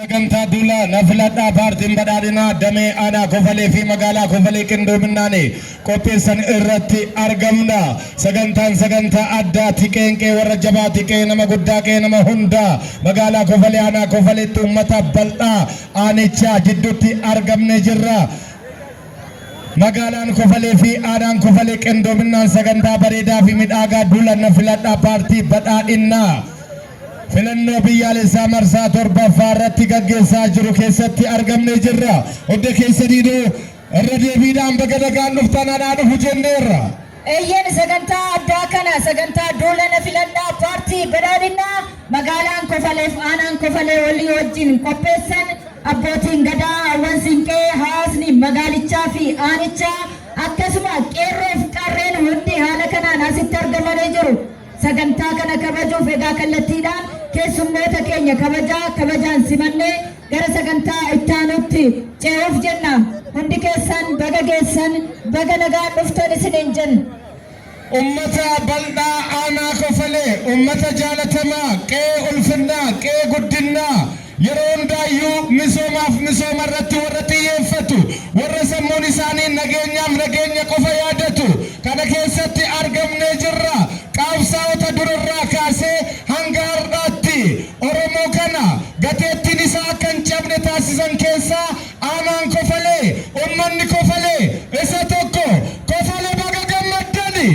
Sagantaa duula na filadhaa paartiin badhaadhinaa damee aanaa Kofalee fi magaalaa Kofalee qindoominaan qopheessan irratti argamna. Sagantaan sagantaa addaati. Qe'een qe'ee warra jabaati. Qe'ee nama guddaa, qe'ee nama hundaa. Magaalaa Kofalee aanaa Kofaleetti uummata bal'aa aanichaa jidduutti argamnee jirra. Magaalaan Kofalee fi aanaan Kofalee qindoominaan sagantaa bareedaa fi midhaagaa duula na filadhaa paartii badhaadhinnaa filannoo biyyaalessaa marsaa 7ffaa irratti gaggeessaa jiru keessatti argamnee jirra. Hunda keessaniinuu irra deebiidhaan baga nagaan dhuftan anaa dhufu jenneerra. Eeyyeen, sagantaa addaa kana, sagantaa duula na filadhaa paartii badhaadhinnaa magaalaan Kofaleef aanaan Kofalee walii wajjin qopheessan, abbootiin gadaa, hawwan siinqee, hawaasni magaalichaa fi aanichaa, akkasuma qeerroof qarreen hundi haala kanaan asitti argamanii jiru. Sagantaa kana kabajuuf egaa kallattiidhaan keessummoota keenya kabajaa kabajaan simannee gara sagantaa ittaanutti ce'uuf jenna. Hundi keessan baga geessan, baga nagaan dhuftan isiniin jenna. Ummata bal'aa aanaa Kofalee, ummata jaalatamaa, qe'ee ulfinnaa, qe'ee guddinnaa, yeroo hundaayyuu misoomaaf misooma irratti warra xiyyeeffatu, warra sammuun isaanii nageenyaaf nageenya qofa yaadatu kana keessatti argamnee jirra. Qaabsaa'ota durarraa kaasee hanga har'aatti Oromoo kana gateettiin isaa akka hin cabne taasisan keessaa aanaan Kofalee, ummanni Kofalee isa tokko. Kofale baga gammaddani!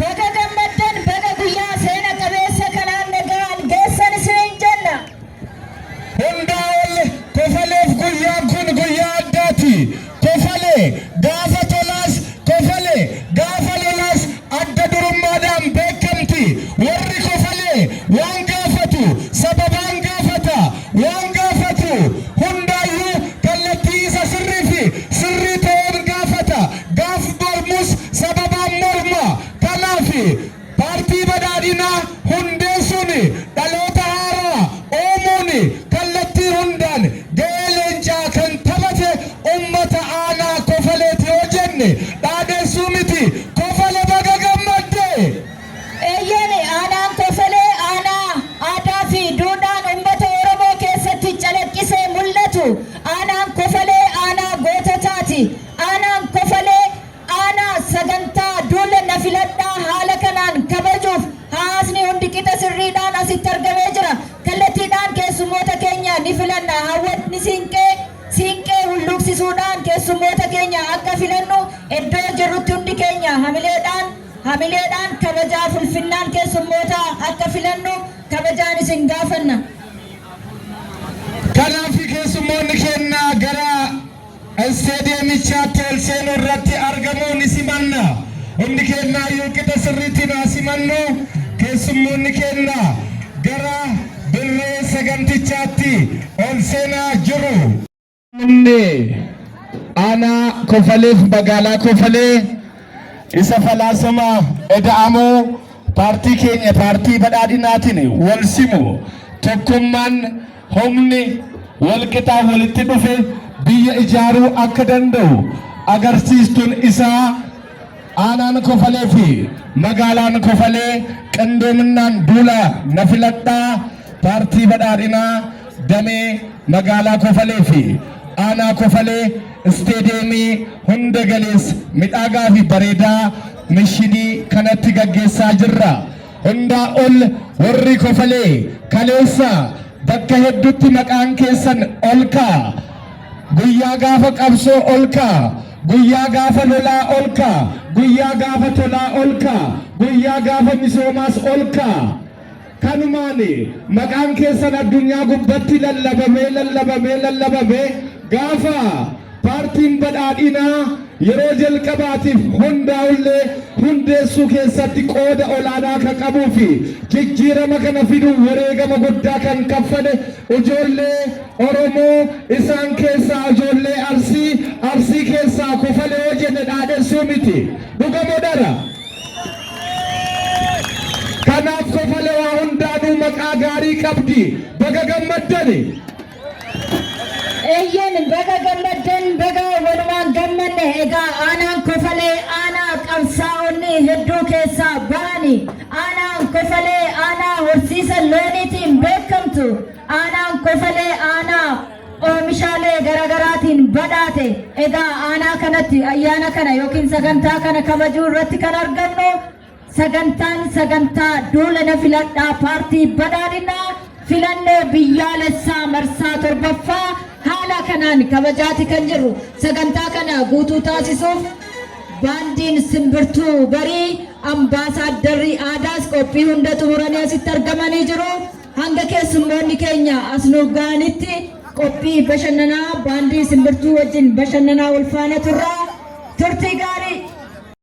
Baga gammaddan, baga guyyaa seena qabeessa kanaan nagaan geessan isiniin jenna. Hundaa ol Kofaleef guyyaan kun guyyaa addaati. Kofale gaafa tolaas, Kofale gaafa lolaas adda durummaadhaan beekamti. Warri Kofalee waan gaafatu sababaan gaafata. Waan gaafatu hundaayyuu kallattii isa sirrii fi sirrii ta'een gaafata. Gaaf mormus sababaan morma. Kanaaf Paartii Badhaadhinaa hundeessuun dhaloota haaraa uumuun kallattii hundaan ga'ee leencaa kan taphate ummata aanaa Kofaleeti yoo jenne dhaadheessuu miti. Kofale baga gammadde! Eeyyeen, aanaan Kofalee aanaa aadaa fi duudhaan ummata Oromoo keessatti calaqqisee mul'atu. Aanaan Kofalee aanaa goototaati. Aanaan Kofalee aanaa sagantaa duula na filadhaa haala kanaan kabajuuf hawaasni hundi qixa sirriidhaan asitti argamee jira. Kallattiidhaan keessummoota keenya ni filanna. Hawwatni siinqee siinqee hulluuqsisuudhaan keessummoota keenya akka filannu iddoo jirrutti hundi keenya hamileedhaan hamileedhaan kabajaaf ulfinnaan keessummoota akka filannu kabajaan isin gaafanna. Kanaaf keessummoonni keenya gara isteediyeemichaatti ol seenuu irratti argamuu ni simanna. Hundi keenyaayyuu qixa sirriitiin haa simannu. Keessummoonni keenya gara dirree sagantichaatti ol seenaa jiru. Inni aanaa Kofaleef magaalaa Kofalee isa falaasama eda'amuu paartii keenya paartii badhaadhinaatiin wal simu, tokkummaan humni walqixaa walitti dhufe biyya ijaaruu akka danda'u agarsiistuun isaa aanaan Kofalee fi magaalaan Kofalee qindoominaan duula na filadhaa paartii badhaadhinaa damee magaalaa Kofalee fi aanaa Kofalee isteediyeemii hunda galeessa midhaagaa fi bareedaa mishinii kanatti gaggeessaa jirra. Hundaa ol warri Kofalee kaleessa bakka hedduutti maqaan keessan ol ka'a. Guyyaa gaafa qabsoo ol ka'a. Guyyaa gaafa lolaa ol ka'a. Guyyaa gaafa tolaa ol ka'a. Guyyaa gaafa misoomaas ol ka'a. Kanumaan maqaan keessan addunyaa gubbatti lallabamee lallabamee lallabamee gaafa paartiin badhaadhinaa yeroo jalqabaatiif hundaa'ullee hundeessuu keessatti qooda olaanaa kan qabuu fi jijjiirama kana fiduun wareegama guddaa kan kaffale ijoollee Oromoo, isaan keessaa ijoollee Arsii, Arsii keessaa Kofale yoo jenne dhaadhessuu miti. Dhugamoo dhara? Kanaaf Kofale waa hundaanuu maqaa gaarii qabdi. Baga gammaddani. Eeyyen, baga gammaddan, baga walumaan gammanne. Egaa aanaan Kofalee aanaa qabsaa'onni hedduu keessaa ba'ani. Aanaan Kofalee aanaa horsiisa looniitiin beekamtu. Aanaan Kofalee aanaa badhaate. Egaa aanaa kanatti ayyaana kana yookiin sagantaa kana kabajuu irratti kan argamnu sagantaan sagantaa duula na filadhaa paartii badhaadhinaa filannoo biyyaalessaa marsaa torbaffaa haala kanaan kabajaati kan jirru. Sagantaa kana guutuu taasisuuf baandiin Simbirtuu Barii ambaasaaddarri aadaas qophii hunda xumuranii asitti argamanii jiru. Hanga keessummoonni keenya as nuuf ga'anitti qophii bashannanaa baandii Simbirtuu wajjin bashannanaa wal faana turra. Turtii gaarii.